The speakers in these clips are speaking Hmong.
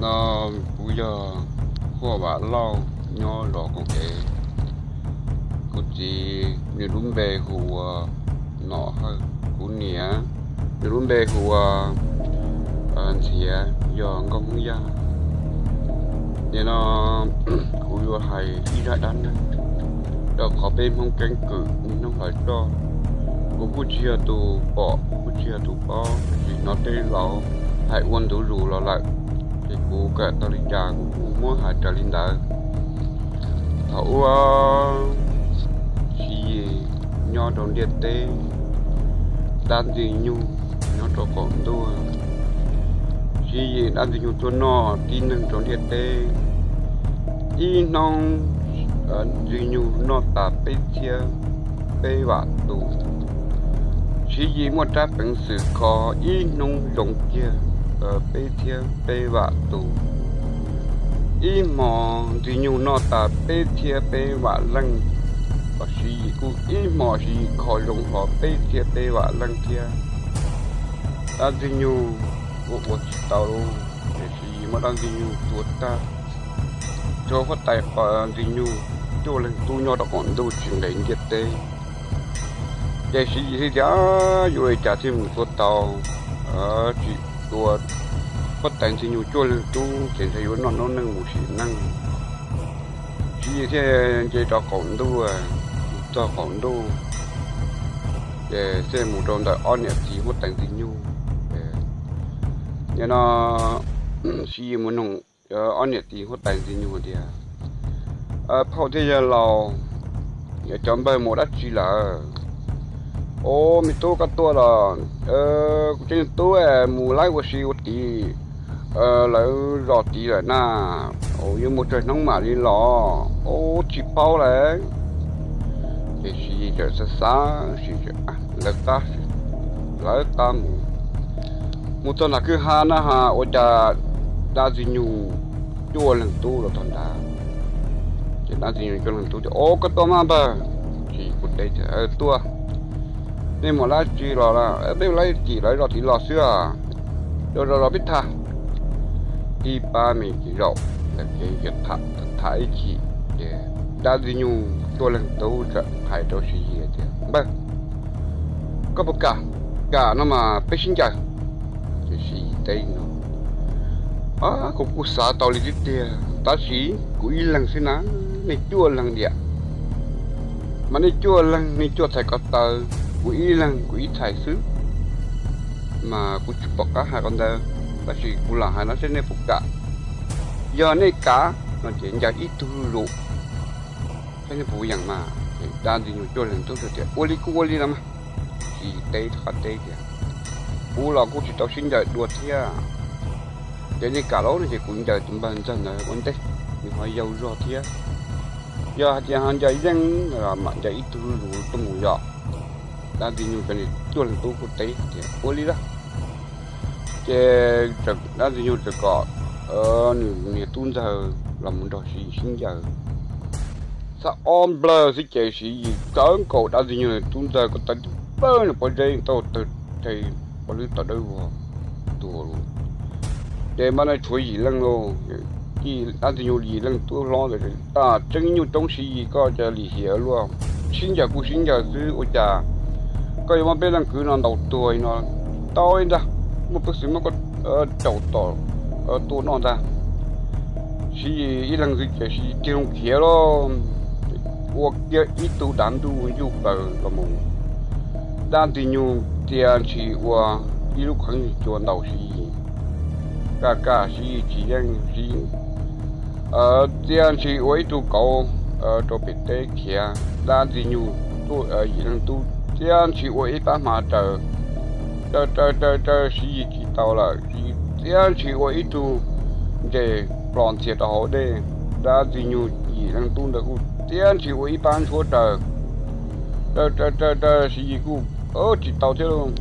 No kuv yog Huaj Vam Lauj nyob zos Koom Kev. Kuv txiv nws lub npe hu ua Nom Hawj, kuv niam nws lub npe hu ua Ntxhiav, yog nkauj Hmoob Yaj. Nim no kuv yuav hais ib zaj dab neeg rau qhov peb Hmoob keeb kwm niaj hnub hlawv roj. Kuv kuj tsis yog tus pom, kuv kuj tsis yog tus paub, tiam sis hnov tej laus hais ua ntu zus los lawm, ces kuv kawm tau li cas kuv kuj muab hais raws li ntawd. Thaum ub Siv Yis nyob rau ntiaj teb, dab Ntxwg Nyug nyob rau qaum ntuj. Siv Yis dab Ntxwg Nyug tuaj noj tib neeg rau ntiaj teb. Ib hnub Ntxwg Nyug noj tas peb txhiab peb vam tus. Siv Yis muaj rab peev xwm kho ib hnub zoo kiag peb txhiab peb vam tus. Ib hmo Ntxwg Nyug noj tas peb txhiab peb vam leej, Siv Yis kuj ib hmo Siv Yis kho zoo hlo peb txhiab peb vam leej thiab. Dab Ntxwg Nyug ua ua tsis tau li, ces Siv Yis muab dab Ntxwg Nyug tua tag, tshuav huab tais Ntxwg Nyug cuaj leeg tub nyob rau qaum ntuj tsis nqes ntiaj teb. Ces Siv Yis thiaj tias yuav ua li cas thiaj mus tua tau, tsis tua huab tais Ntxwg Nyug cuaj leeg tub ces ntshe yuav noj noob neej mus sim neej. Siv Yis thiaj nce rau qaum ntuj, txog qaum ntuj ces thiaj mus rau ntawm ob niam txiv huab tais Ntxwg Nyug. Nim no Siv Yis mus noog ob niam txiv huab tais Ntxwg Nyug tias, phauj thiab yawg laus, cov npawg mus dab tsi lawm? Au, me tub koj tuaj los, kuv cov tub mus laib ua si ua tim lawv zos tid lawm na, yuav mus tsawg hnub mam li los, au tsis paub lawm. Ces Siv Yis txawm xav xav, lawv qab, lawv qab mus, mus txog nram kwj ha na ha ua cas dab Ntxwg Nyug cuaj leeg tub los txog ntawd. Ces dab Ntxwg Nyug cuaj leeg tub tias, au koj tuaj mas npawg. Ces kuv teb tias, tuaj, nej mus dab tsi los? Peb mus laib tim lawv zos tid los xwb, rau zos zos peb tham. Ib pab me zaum lawv kev tham ib chim, ces dab Ntxwg Nyug cuaj leeg tub txawm hais rau Siv Yis tias, npawg, koj puas kam? Kam no mas peb sib ncaws. Ces Siv Yis teb no, kuv kuj xav tau li thiab tiag, tab sis kuv ib leeg xwb na, nej cuaj leeg diam, mas nej cuaj leeg nej cuaj txhais ko taw, kuv ib leeg kuv ib txhais xwb, mas kuv tsis pom qab hais qhov ntawd, tab sis kuv lam hais no seb nej puas kam. Yog nej kam no ces ncaws ib tug zuj zus, saib nej puas yeem mas. Ces dab Ntxwg Nyug cuaj leeg tub tias, ua li kuj ua li los mas. Siv Yis teb rov qab teb tias, kuv los kuj tsis tau sib ncaws dua thiab, ces nej kam los no ces kuv ncaws tus npawg ntxawg ntawd ua ntej, nws ho yau zog thiab. Yog hais tias ho ncaws yeej los mam ncaws ib tug zuj zus tuaj mus yom. Dab Ntxwg Nyug cov niag cuaj leeg tub kuj teb tias, ua li lawm. Ces dab Ntxwg Nyug txawm kom nws niag tub ntxawg los mus nrog Siv Yis sib ncaws. Txog ob nplawg xwb ces Siv Yis tsawv nkaus dab Ntxwg Nyug tub ntxawg ko taw tib plawg nws pob zeb tau tawg rhe, pob lwb tawv dawb vog tuag lauj. Ces npaj no tshuav yim leej lauj, dab Ntxwg Nyug yim leej tub hlob ntawd, tseeb nyuj coob Siv Yis koj cas lim hiam luaj, sib ncaws kuj sib ncaws xwb ua cas koj yuav muab peb leej kwv no ntaus tuag no? Tau li ntag, muaj peev xwm muab koj caum tom tuaj noj ntag. Siv Yis ib leeg xwb ces Siv Yis tig loo khiav lauj, ua kiag ib tug dav ntuj ncuj plaws los mus. Dab Ntxwg Nyug txia ntshis ua ib lub qhov cua ntaus Siv Yis, kaj kaj Siv Yis tsis yeej, Siv Yis txia ntshis ua ib tug kauv rau pem teb khiav. Dab Ntxwg Nyug yim leej tub txia ntshis ua ib pab hma raws, raws raws raws raws Siv Yis tsis tau lawm, Siv Yis txia ntshis ua ib tug ntses plos ntxhias rau hauv dej. Dab Ntxwg Nyug yim leej tub ntawd kuj txia ntshis ua ib pab ntshuab raws, raws raws raws raws Siv Yis kuj tsis tau thiab lauj.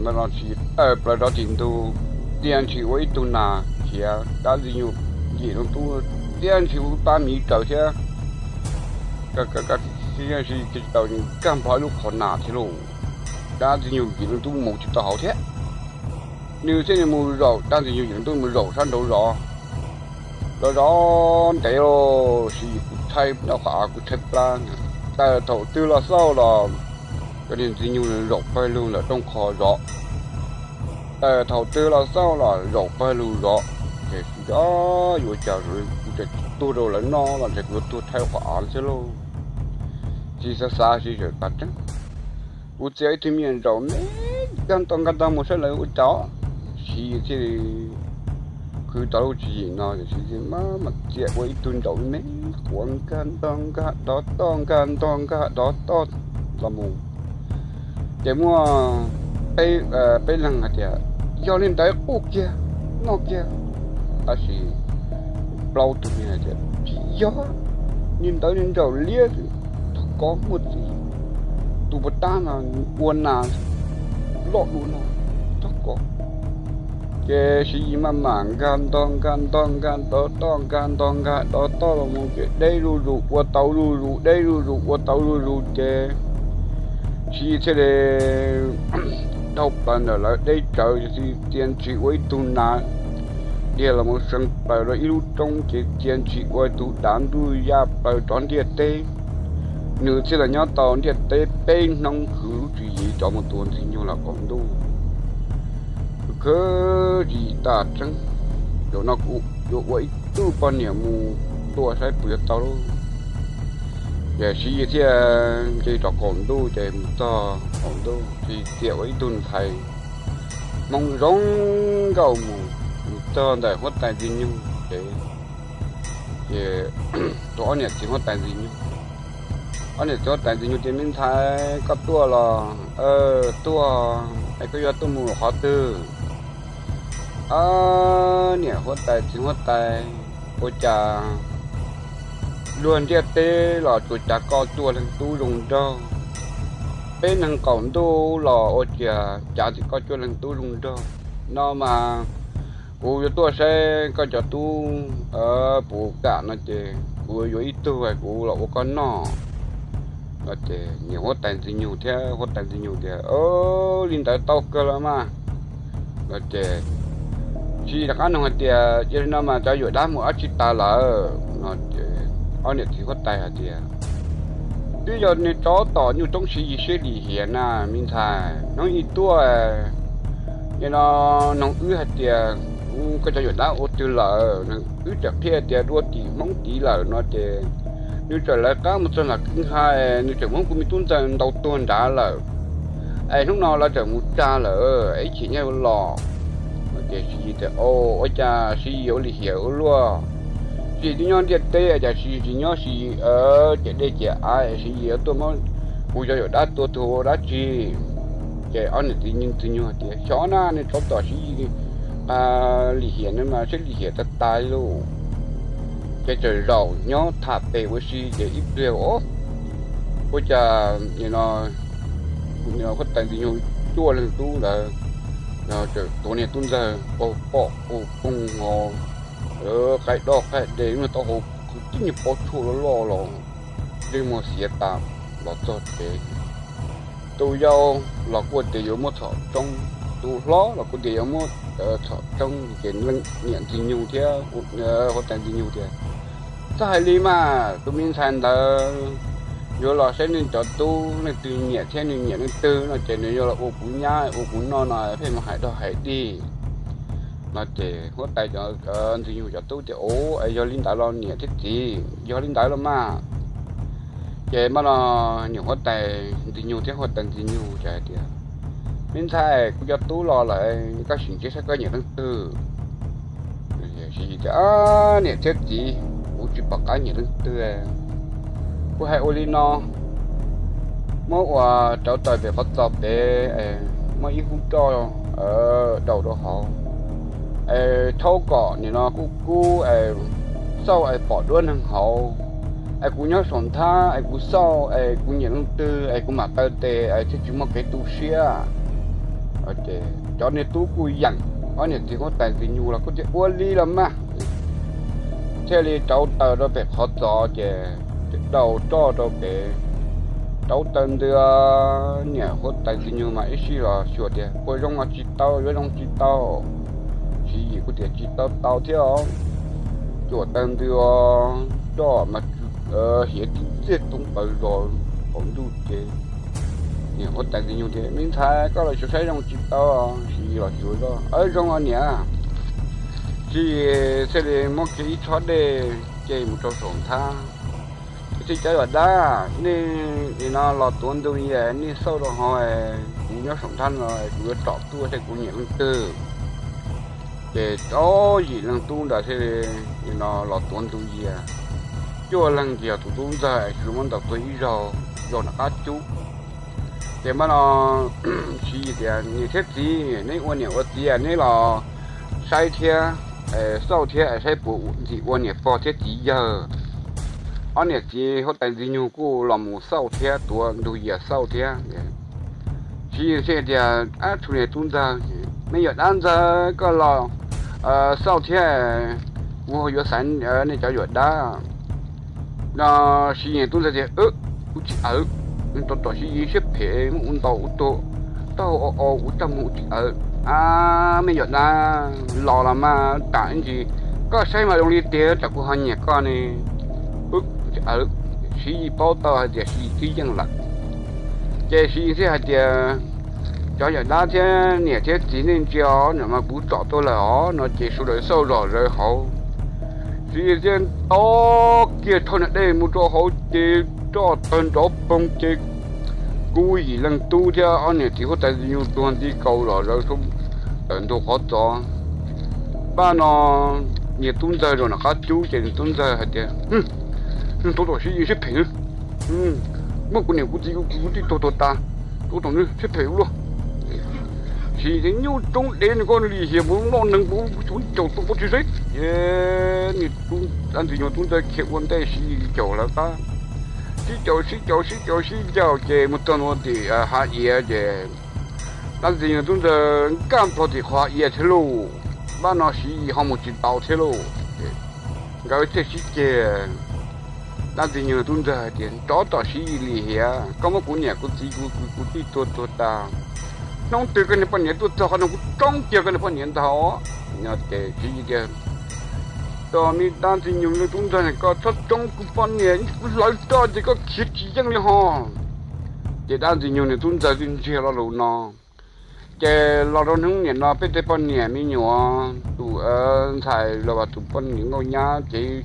Mas no Siv Yis tawm plaws rau tim ntug, txia ntshis ua ib tug nas khiav, dab Ntxwg Nyug yim leej tub txia ntshis ua ib pab miv raws thiab. Siv Yis tsis tau, kaj nplho ib lub qhov nas thiab lauj. Dab Ntxwg Nyug yim leej tub mus tsis tau hauv thiab. Nws thiaj li mus zaum, dab ntxwg nyoog tseem tuaj mus zaum sab nraud zov, zov zov ntev los sis kuv tshaib, nyob qhov av kuv tshaib plab. Tawm thaum twg los xauj los cov niag ntxwg nyoog zaum pawg lug ntawm rooj qho zov. Tawm thaum twg los xauj los zaum pawg lug zov. Ces xyov yuav cas kuv tseem tuag rau lawv noj los ntshe kuv yuav tuag tshaib qhov av xwb lauj. Siv xav xav Siv tseem tas tseeb, kuv txiav ib tug me nyuam ntsaum me nkag ntog nkag ntog mus saib lawv ua cas. Siv thiaj li khwv tau lub tswv yim no ces Siv thiaj mam txiav ua ib tug ntsaum me quav nkag ntog nkag dov toj nkag ntog nkag dov toj los mus. Ces muaj peb leeg hais tias, yog li ntawd quj kiag, noj kiag. Tab sis plaub tug tias, tsis yog, li ntawd li ntsaum liab, thov kov muaj txiv, tus puas tab no ua nas loj dua no, thov kov. Ces Siv Yis maj mam nkag ntog nkag ntog nkag dov toj nkag ntog nkag dov toj los mus ces deb zuj zus ua tau zuj zus, deb zuj zus ua tau zuj zus ces Siv Yis thiaj li dhau plaws ntawm lawv deb tsawv, txia ntshis ua ib tug nas dhia los mus seev plaws rau ib lub roob ces txia ntshis ua tus dav ntuj ya plaws rov ntiaj teb. Nws thiaj li nyob tau ntiaj teb peb hnub, khwv lub tswv yim rov mus tua ntxwg nyoog los kaum ntuj. Khwv tswv yim tas tseeb, zaum no kuv yuav ua ib tug poj niam mus tua saib puas yuav tau lauj. Ces Siv Yis thiaj nce rov qaum ntuj ces mus txog qaum ntuj ces txia ua ib tug ntxhais Hmoob zoo nkauj mus, mus txog ntawm huab tais ntxwg nyoog ces, ces tus ob niam txiv huab tais ntxwg nyoog, ob niam txiv huab tais ntxwg nyoog tias, me ntxhais, koj tuaj los? Tuaj. Es koj yuav tuaj mus qhov twg? Ob niam huab tais txiv huab tais, ua cas luag ntiaj teb los tsuas cav koj cuaj leeg tub zoo nraug, peb neeg qaum ntuj los ua cas cav tsis koj cuaj leeg tub zoo nraug no mas kuv yuav tuaj saib koj cov tub puas kam no ces kuv yuav ib tug kuv los ua koj noj. No ces niam huab tais ntxwg nyoog thiab huab tais ntxwg nyoog tias, li ntawd tau kawg los mas. No ces Siv Yis rov qab nug hais tias, yog li no mas cov yuam dab mus dab tsi tas lawm? No ces ob niam txiv huab tais hais tias, twb yog niag tsov tom nyuj roob Siv Yis siab lim hiam na me ntxhais. Hnub ib tuaj, nim no noog wb hais tias koj cov yuam dab ua twg lawm, wb txawm qhia tias dua tim Hmoob tid lawm no ces nws txawm lawv qab mus txog nram kwj ha, nws txawm muab kuv me tub ntxawg ntaus tuag nrad lawm. Es hnub no lawv txawm mus tsa lawm, ib chim nyob los. Ces Siv Yis tias, ua cas Siv Yis ua lim hiam ua luaj? Siv Yis twb nyob ntiaj teb, cas Siv Yis tsis nyob Siv Yis ciam dej ciam av, Siv Yis yuav tuaj muab kuv cov yuam dab tua tuag ua dab tsi? Ces ob niam txiv ntxwg nyoog hais tias, xyov na, niag tsov tom Siv Yis lim hiam no mas siab lim hiam tas tas li lauj. Ces txawm zaum nyob tham pem ua si ces ib pliag, ua cas nim no huab tais ntxwg nyoog cuaj leeg tub ntawd txawm tuav niag tub ntxawg pag pom ua poog ho, qaib doj qaib de, lub niag taub hau kwv tib niag pob tshuaj loj loj los, ntsej muag xiav tas los txog tsev. Tus yau los kuj tias yuav muab txhom tsoob, tus hlob los kuj tias yuav muab txhom tsoob, ces niam ntxwg nyoog thiab huab tais ntxwg nyoog tias, txhob hais li mas, tus me ntxhais ntawd yuav los saib nej cov tub leej twg nyiam thiab nws nyiam leej twg no ces nws yuav los ua kuv nyab ua kuv noj no, pheej mus hais dog hais dig. No ces huab tais ntxwg nyoog cov tub tias, ua, es yog li ntawd los niam thiab txiv, yog li ntawd los mas. Ces mas no niam huab tais ntxwg nyoog thiab huab tais ntxwg nyoog ces hais tias, me ntxhais, kuv cov tub los lawm, koj sim ntsib saib koj nyiam leej twg. Siv Yis tias, niam thiab txiv, kuv tsis pom qab nyiam leej twg. Kuv hais ua li no, muab ua rauv taws pem qhov txos pem, muab ib hub roj daus rau hauv, es thaub kom nim no kub kub, xauj es pom duab neeg hauv, es kuv nyob saum nthab es kuv xauj es kuv nyiam leej twg es kuv mam taw tes es thiaj tsis muaj kev tu siab. Cov niag tub kuj yeem, ob niam txiv huab tais ntxwg nyoog los kuj tias ua li los mas, thiaj li rauv taws rau pem qhov txos ces daus roj rau pem, Rauv taws ntws, niam huab tais Ntxwg Nyoog mas ib sij los xyuas tias puas zoo los tsis tau, yuav zoo tsis tau. Siv Yim kuj tias tsis tau tau thiab os. Cuam taws ntws os, roj mas hiav tib txiaj tub paws zos qaum ntuj ces niam huab tais Ntxwg Nyoog tias, me ntxhais, koj los xyuas saib zoo tsis tau. Siv Yim los xyuas zoj, zoo os niam. Siv Yim thiaj li muab kiag ib tshob dej ce mus rau saum nthab. Tus txiv cov yam dab, nej nim no los tuav ntug yas, nej xauj rau hauv, kuv nyob saum nthab no, kuv yuav tsom tuaj saib kuv nyiam leej twg. Ces ob yim leej tub ntawd thiaj li nim no los tuav ntug yas. Cuaj leeg ces yog tus tub ntxawg tsuas muab ntaus tuag ib zaug, zaum nram qab cub. Ces npaj no Siv Yim tias, niam thiab txiv, neb ua niam ua txiv neb los saib thiab, xauj thiab saib puas ntxim ua niam pog thiab txiv yawg. Ob niam txiv huab tais Ntxwg Nyoog kuj los mus xauj thiab, tuav ntug yas xauj thiab. Siv Yim thiaj tias, ab, txhua niag tub ntxawg, me nyuam dab ntxawg, koj los xauj thiab, kuv ho yuav xaiv nej cov yam dab. No Siv Yim tub ntxawg tias, kuv tsis aws, tos tom Siv Yim siab phem muab kuv ntaus ua tuag, taub hau o o kuv tag mus, kuv tsis aws. Ab, me nyuam dab, los los mas tam ib ntsis, koj saib mas zoo li tiag, tsam kuv ho nyiam koj ne. Siv Yim paub tau hais tias Siv Yim twb yeej lawm. Ces Siv Yim thiaj hais tias, cov yam dab thiab niam thiab txiv nej ntsia os, no mas kuv tsom tuaj lawm os no ces sawv daws xauj zom zaws hauv. Siv Yim thiaj to kiag tshob niag dej mus rau hauv ces roj tawg nrov poog ces kuj yim leej tub thiab ob niam txiv huab tais Ntxwg Nyoog tuag nti kaus zom zaws tawm ntug qhov txos. Npaj no niag tub ntxawg zaum nram qab cub ces niag tub ntxawg hais tias, tos tom Siv Yim siab phem, muab kuv niam kuv txiv kuv tij tuag tuag tas, tos tom nws siab phem ua luaj. Siv Yim tias, nyuj roob dev nws koj lim hiam mus noj neeg ua caum tua pov tseg seb. Ces niag dab Ntxwg Nyoog tub ntxawg khiav ua ntej Siv Yim caum lawv qab, sib caum sib caum sib caum sib caum ces mus txog ntua tim hav iav ces dab Ntxwg Nyoog tub ntxawg nkag nplho tim qhov hav iav thiab lauj. Npaj no Siv Yim ho mus tsis tau thiab lauj. Nkawd thiaj sib ceg. Dab Ntxwg Nyoog tub ntxawg hais tias, rov tom Siv Yim lim hiam, koj muab kuv niam kuv txiv kuv kwv kuv tij tua tuag tas. Hnub twg koj niag poj niam tuaj txog qhov no kuv tsoob kiag koj niag poj niam ntag. Ces Siv Yim tias, tos me dab Ntxwg Nyoog tub ntxawg, koj txhob tsoob kuv poj niam, kuv hlawv roj ces koj khiav tsis yeej li ho. Ces dab Ntxwg Nyoog niag tub ntxawg twb ntsiag lo lus no. Ces los rau hnub niam no peb tej poj niam me nyuam, tus ntxhais los tus poj niam nkauj nyab ces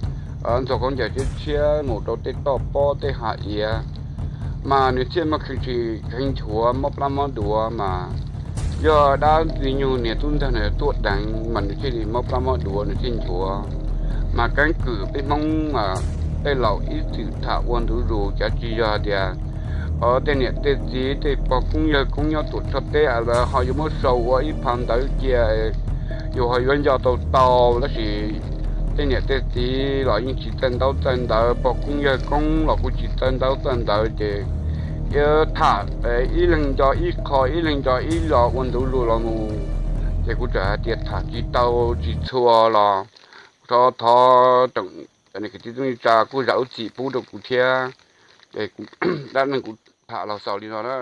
ntxuag khaub ncaws tshiab tshiab mus rau tej toj pob tej hav iav, mas nws thiaj muaj kheej tsis kheev nchuav mob plab mob duav mas. Yog dab Ntxwg Nyoog niag tub ntxawg nws tuaj deev mas nws thiaj li mob plab mob duav nws thiaj nchuav. Mas keeb kwm peb Hmoob tej laus ib txwm tham ua ntu zus, cav tsis yog hais tias tej niam tej txiv tej pog koob yawg koob nyob tuam txhua teb lawv ho yuav muab sau ua ib phav ntawv cia, yus ho yuav nco tau tau. Tab sis tej niam tej txiv los yeej tsis txawj ntaub txawj ntawv, pog koob yawg koob los kuj tsis txawj ntaub txawj ntawv ces tham ib leeg nco ib qho, ib leeg nco ib lo ua ntu zus los mus, ces kuv txawm hais tias tham tsis tau tsis txhua los thov thov tsoom kwv tij neej tsa kuj zam lub txim pub rau kuv thiab. Ces dab neeg kuv tham los xaus li no na.